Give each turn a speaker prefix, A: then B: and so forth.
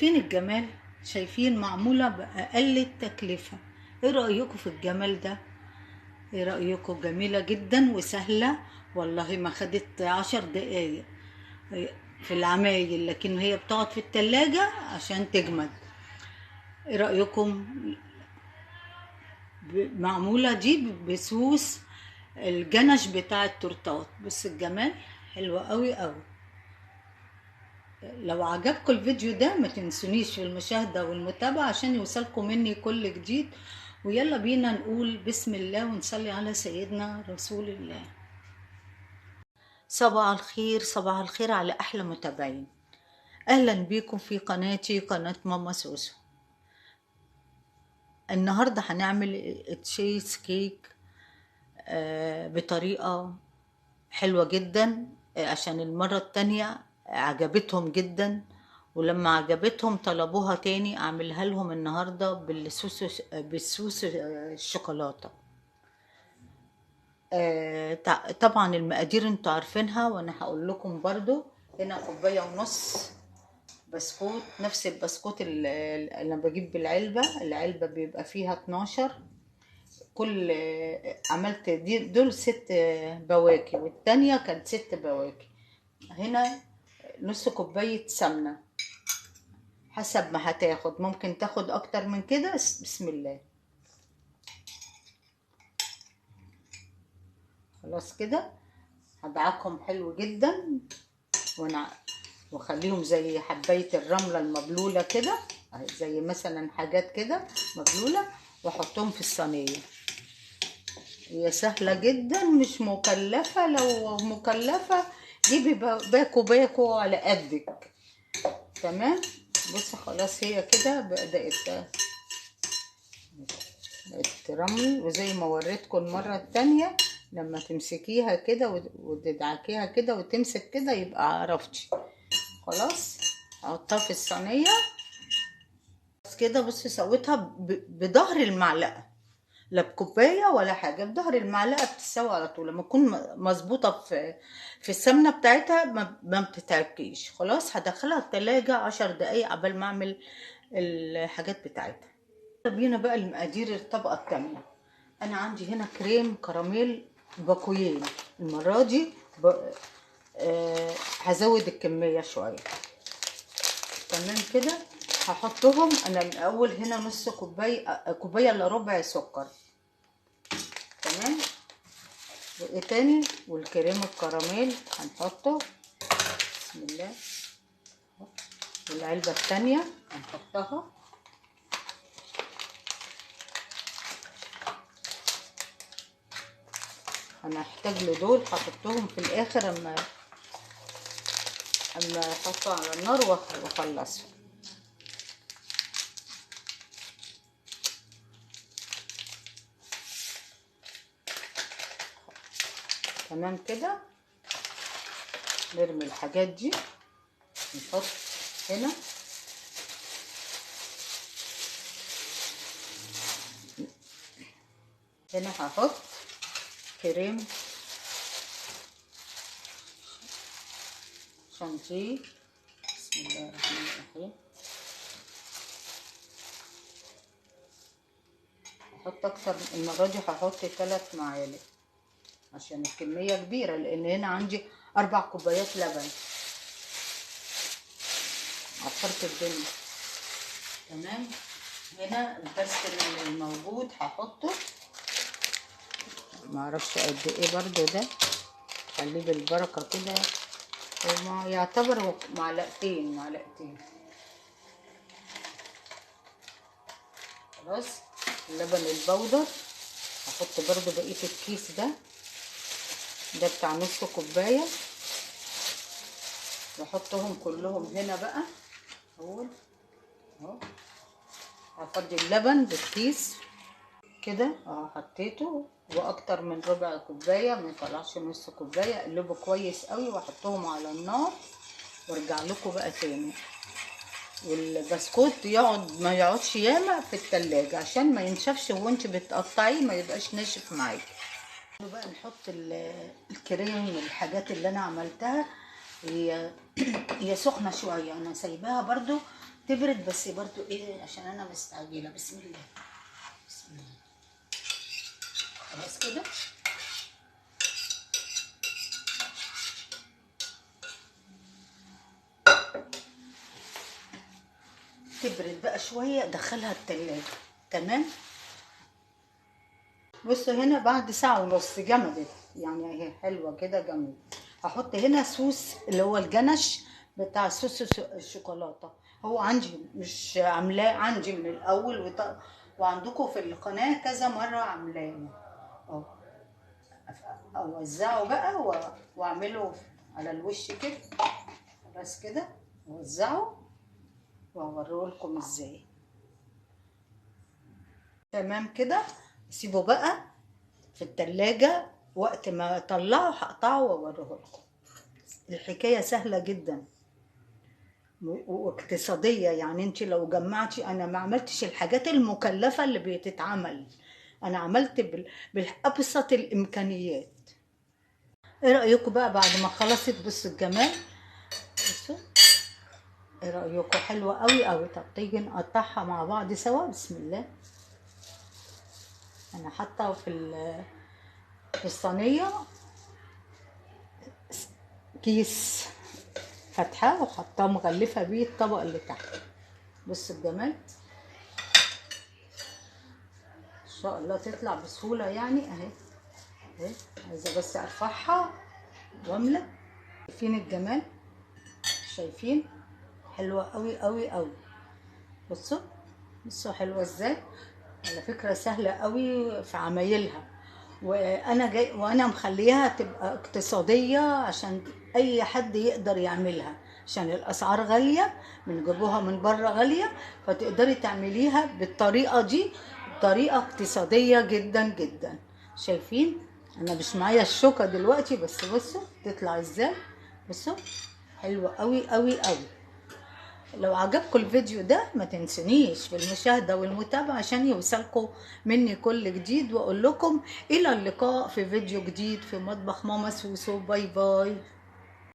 A: شايفين الجمال؟ شايفين معمولة بأقل التكلفة. ايه رأيكم في الجمال ده؟ ايه رأيكم؟ جميلة جدا وسهلة والله، ما خدت 10 دقايق في العمايل، لكن هي بتقعد في التلاجة عشان تجمد. ايه رأيكم؟ معمولة دي بصوص الجنش بتاع التورتات. بص الجمال، حلوة قوي قوي. لو عجبكم الفيديو ده ما تنسونيش في المشاهدة والمتابعة عشان يوصلكم مني كل جديد. ويلا بينا نقول بسم الله ونصلي على سيدنا رسول الله. صباح الخير، صباح الخير على أحلى متابعين. أهلا بيكم في قناتي، قناة ماما سوسو. النهاردة هنعمل تشيز كيك بطريقة حلوة جدا، عشان المرة التانية عجبتهم جدا، ولما عجبتهم طلبوها تاني اعملها لهم النهاردة بالصوص الشوكولاتة. طبعا المقادير انتوا عارفينها، وانا هقول لكم برضو. هنا 1.5 كوباية بسكوت، نفس البسكوت اللي انا بجيب بالعلبة، العلبة بيبقى فيها 12. كل عملت دي دول 6 بواكي، والتانية كانت 6 بواكي. هنا نص كوباية سمنة حسب ما هتاخد، ممكن تاخد اكتر من كده. بسم الله. خلاص كده هدعكهم حلو جدا، واخليهم زي حباية الرملة المبلولة كده، زي مثلا حاجات كده مبلولة، واحطهم في الصينية. هي سهلة جدا، مش مكلفة. لو مكلفة جيبي باكو باكو على قدك. تمام. بص خلاص هي كده بدأت رمل، وزي ما وريتكم المرة التانية لما تمسكيها كده وتدعكيها كده وتمسك كده يبقى عرفتي. خلاص احطها في الصينية بس كده. بصي سويتها بظهر المعلقة، لا بكوباية ولا حاجة، بظهر المعلقة بتستوي على طول. لما تكون مظبوطة في السمنة بتاعتها ما بتتعبكيش. خلاص هدخلها التلاجة 10 دقايق قبل ما اعمل الحاجات بتاعتها. بينا بقى المقادير الطبقة التانية. انا عندي هنا كريم كراميل باكويين، المرة دي هزود الكمية شوية. تمام كده. هحطهم انا الاول هنا نص كوباية، كوباية الا ربع سكر. تمام. وايه تاني؟ والكريم الكراميل هنحطه، بسم الله. والعلبه التانية هنحطها. هنحتاج لدول، هحطهم في الاخر اما احطه على النار واخلصه. تمام كده. نرمي الحاجات دي، نحط هنا هنا هحط كريم شانتيه. بسم الله الرحمن الرحيم. هحط اكتر المرة دي، هحط 3 معالق عشان الكمية كبيرة، لان هنا عندي 4 كوبايات لبن. عفرت الدنيا. تمام. هنا الباستر الموجود هحطه، معرفش قد ايه برضو ده، خليه بالبركة كده، وما يعتبر معلقتين. خلاص. اللبن البودر هحط برضو بقية الكيس ده بتاع نص كوباية، واحطهم كلهم هنا بقى. اهو هفضي اللبن بالكيس كده اهو، حطيته، واكتر من ربع كوباية، ما يطلعش نص كوباية. اقلبه كويس قوي واحطهم على النار، وارجع لكم بقى تاني. والبسكوت يقعد، ما يقعدش ياما في التلاجة عشان ما ينشفش وانت بتقطعيه، ما يبقاش ناشف معاكي. بقى نحط الكريم والحاجات اللي انا عملتها. هي سخنة شوية، انا سايباها برضو تبرد بس برضو ايه عشان انا مستعجلة. بسم الله بسم الله. خلاص كده. تبرد بقى شوية، ادخلها التلاجة. تمام. بصوا هنا بعد ساعة ونص جمدت، يعني اهي حلوة كده جمدت. هحط هنا صوص اللي هو الجنش بتاع صوص الشوكولاتة، هو عندي مش عاملاه، عندي من الاول وعندكم في القناة كذا مرة عاملاه اهو. اوزعه بقى واعمله على الوش كده. خلاص كده اوزعه واوريه لكم ازاي. تمام كده. سيبه بقى في التلاجة، وقت ما اطلعه هقطعه واوريه لكم. الحكاية سهلة جدا واقتصادية، يعني انت لو جمعتي، انا ما عملتش الحاجات المكلفة اللي بتتعمل، انا عملت بالابسط الامكانيات. ايه رأيكم بقى بعد ما خلصت؟ بصوا الجمال، بصوا ايه رأيكم؟ حلوة قوي قوي. طب تيجي نقطعها مع بعض سوا. بسم الله. انا حاطه في الصينية كيس فاتحة وحطاه مغلفه بيه الطبق اللي تحت. بصوا الجمال، ان شاء الله تطلع بسهولة يعني. اهي اهي، عايزه بس ارفعها واملى. شايفين الجمال؟ شايفين؟ حلوة قوي قوي قوي. بصوا بصوا حلوة ازاي. على فكرة سهلة قوي في عمايلها، وانا جاي وانا مخليها تبقى اقتصادية عشان اي حد يقدر يعملها، عشان الاسعار غالية، بنجيبوها من بره غالية، فتقدري تعمليها بالطريقة دي، طريقه اقتصادية جدا جدا. شايفين؟ انا مش معايا الشوكة دلوقتي، بس بصوا تطلع ازاي. بصوا حلوة قوي قوي قوي. لو عجبكم الفيديو ده ما تنسونيش في المشاهدة والمتابعة عشان يوصلكم مني كل جديد، واقول لكم الى اللقاء في فيديو جديد في مطبخ ماما سوسو. bye bye.